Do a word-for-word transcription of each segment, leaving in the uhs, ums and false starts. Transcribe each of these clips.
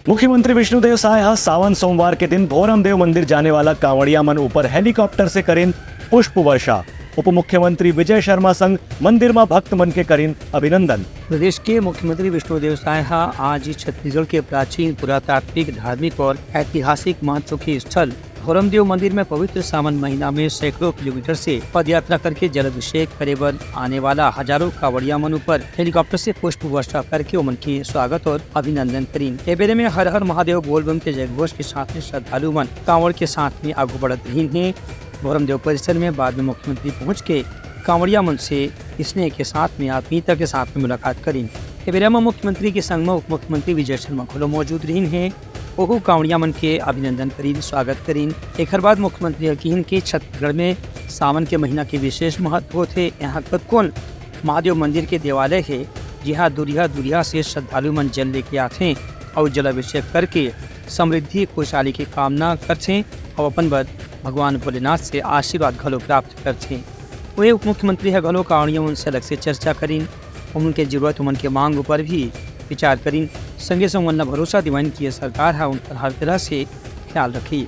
मुख्यमंत्री विष्णुदेव साय ह सावन सोमवार के दिन भोरमदेव मंदिर जाने वाला कांवड़िया मन ऊपर हेलीकॉप्टर से करिन पुष्प वर्षा। उप मुख्यमंत्री विजय शर्मा संग मंदिर म भक्त मन के करिन अभिनंदन। प्रदेश के मुख्यमंत्री विष्णुदेव साय ह आज छत्तीसगढ़ के प्राचीन पुरातात्विक, धार्मिक और ऐतिहासिक महत्व के स्थल भोरमदेव मंदिर में पवित्र सावन महीना में सैकड़ों किलोमीटर से पदयात्रा करके जल अभिषेक करे बर आने वाला हजारों कांवड़िया मन ऊपर हेलीकॉप्टर से पुष्प वर्षा करके ओमन के स्वागत और अभिनंदन करिन। ए बेरे में हर हर महादेव बोलबम के जयघोष के साथ में श्रद्धालु मन कांवड़ के साथ में आगू बढ़त रहिन हे। भोरमदेव परिसर में बाद में मुख्यमंत्री पहुंच के कांवड़िया मन से स्नेह के साथ में आत्मीयता के साथ में मुलाकात करिन। ए बेरा में मुख्यमंत्री के संग में उप मुख्यमंत्री विजय शर्मा घलो मौजूद रहिन हे। ओहू कांवड़िया मन के अभिनंदन करिन, स्वागत करिन। एखर बाद मुख्यमंत्री ह किहिन कि छत्तीसगढ़ में सावन के महीना के विशेष महत्व होथे। यहाँ कतकोन महादेव मंदिर के देवालय हे, जिहाँ दूरिहा दूरिहा से श्रद्धालु मन जल लेके आथे अउ जलाभिषेक करके समृद्धि, खुशहाली के कामना करथे अउ अपन बर भगवान भोलेनाथ से आशीर्वाद घलो प्राप्त करथे। वहीं उप मुख्यमंत्री ह घलो कांवड़िया मन से अलग से चर्चा करिन, उमन के जरूरत, उमन के मांग ऊपर भी विचार करिन। संगे संग उमन ला भरोसा दिवाइन कि ये सरकार ह उनकर हर तरह से ख्याल रखही।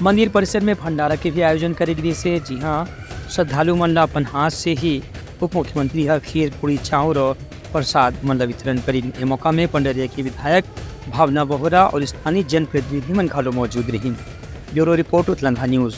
मंदिर परिसर में भंडारा के भी आयोजन करे गिस हे, जिहां श्रद्धालु मन ला अपन हाथ से ही उप मुख्यमंत्री ह खीर, पूड़ी, चाउर और प्रसाद मन ला वितरण करिन। ए मौका में पंडरिया के विधायक भावना बोहरा और स्थानीय जनप्रतिनिधि मन घलो मौजूद रहिन। ब्यूरो रिपोर्ट, उतलंघा न्यूज।